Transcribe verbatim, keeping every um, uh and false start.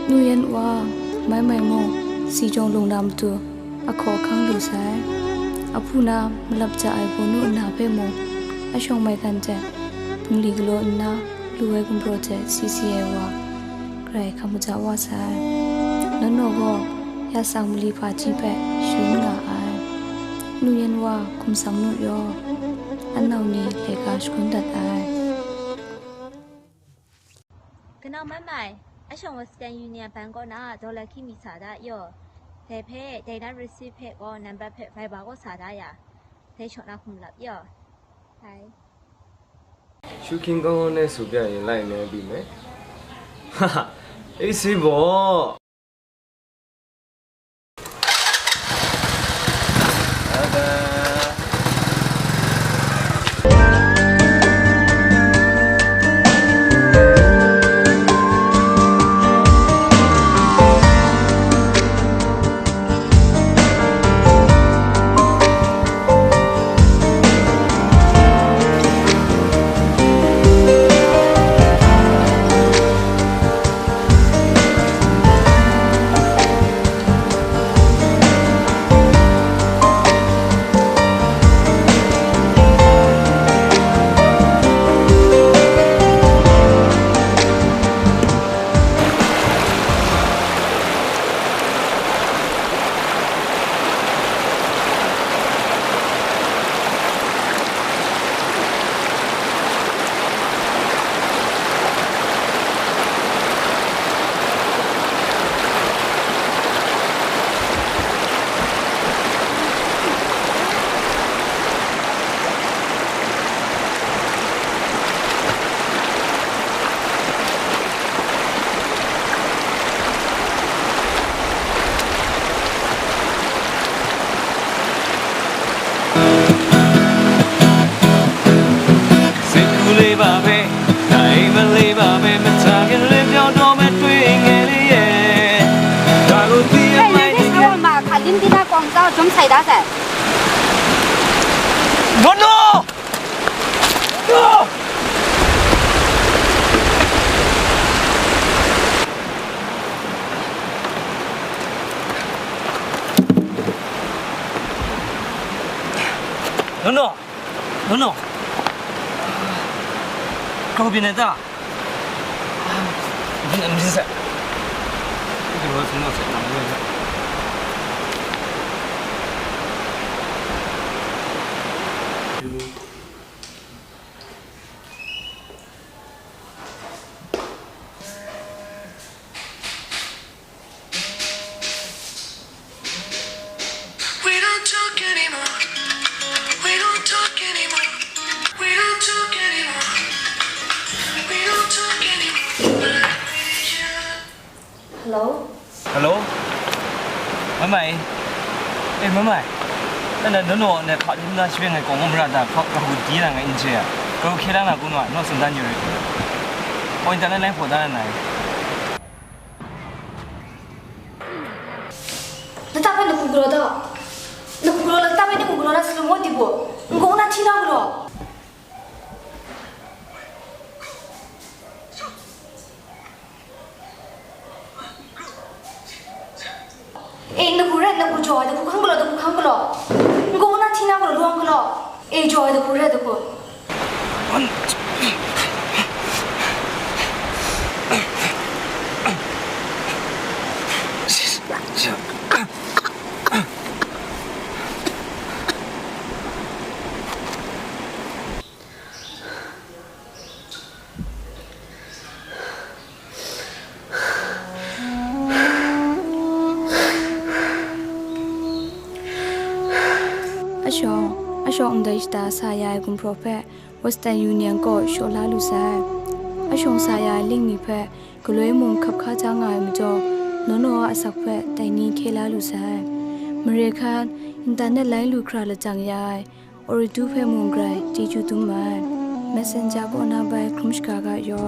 Nu yan wa, mai mai mung, si jawng lung na matu, a hkaw ahkang lu sai. A hpu na malap ja ai bawnu nna hpe mung, a shawng maigan hte, bungli galaw nna, lu ai gumhpraw hte si si ai wa, grai hkam kaja wa sai. Nawnaw gaw, ya sang mali hpaji hpe sharin nga ai. Nu yan wa, hkum sang nu yaw, an nau ni laika shagun dat ai. ကနီမမ့ၢ် အရှုံး Western Union ဘဏ်ကောနာဒေါ်လာခိမီစာဒါယော် ဒဲဖဲဒဲနတ် receipt ဖဲကောနံပါတ်ဖဲ Viber ကောစာဒါယာ ဒဲရှော့နာခုမ်လပ်ယော် ဟိုင် ရှုခင်းကောင်းကောင်းနဲ့ဆိုပြရင်လိုက်နေပြီမယ်ဟာဟာအေးဆေးပေါ့ စိတ်ကူးလေးပါပဲဒါအိမ်မလေးပါပဲမချခင်လေးပြောတော့မဲ့တွေ့ငယ်လေးရဲ့ဒါကိုသိရ အဲ့ မို လေး က် က နေ စားတော့မှခါလင်းဒီနာကောင်စားဂျုံဆိုင်ဒါဆိုင် ဘွန်းတို့ နော်နော်နော်နော်ကောင်းပြီနဲ့တာမင်းမင်းစက်ဒီလိုစနေစက်နော် We don't talk anymore. We don't talk anymore. We don't talk anymore. We don't talk anymore. Hello. Hello. မမကြီးအေးမမကြီးအဲ့ဒါနုံနုံနဲ့ဖတ်ပြီးသားရှိငယ်ကောင်းမရတာဖတ်ကဟူဒီလာငယ်အင်းချေကရူခဲလာနာကုန်းကနော်စံတန်းညူရီ။ အိုင်တန်နဲ့လိုင်းဖော်သားနဲ့နိုင်။ နတပဲနကူကလောတော့နကူကလောလတပဲနကူကလောလစလမောတီကိုငကိုနာထီလာကလော အေးနကူရဲနကူကြော်တကူခန်းကလောတကူခန်းကလောငကိုနာထီနာကလောလွန်ကလောအေးကြော်တကူရဲတကူ အရှောင်အရှောင်အမ်ဒိုင်စတာဆာယာအကွန်ပရိုဖက် Western Union ကော့ရှော့လာလူဆိုင်အရှောင်ဆာယာလင့်မီဖက် ကလွဲမုံခပ်ခါချားငါအမကြော နောနောအအစက်ဖက်တိုင်နီခဲလာလူဆိုင်မရေခါ internet လိုင်းလူခရာလကြံရအိုရတူဖဲမုံဂရိုင်တီကျူတူမန် Messenger ကောနာဘိုင်ခရုံးရှကာကရော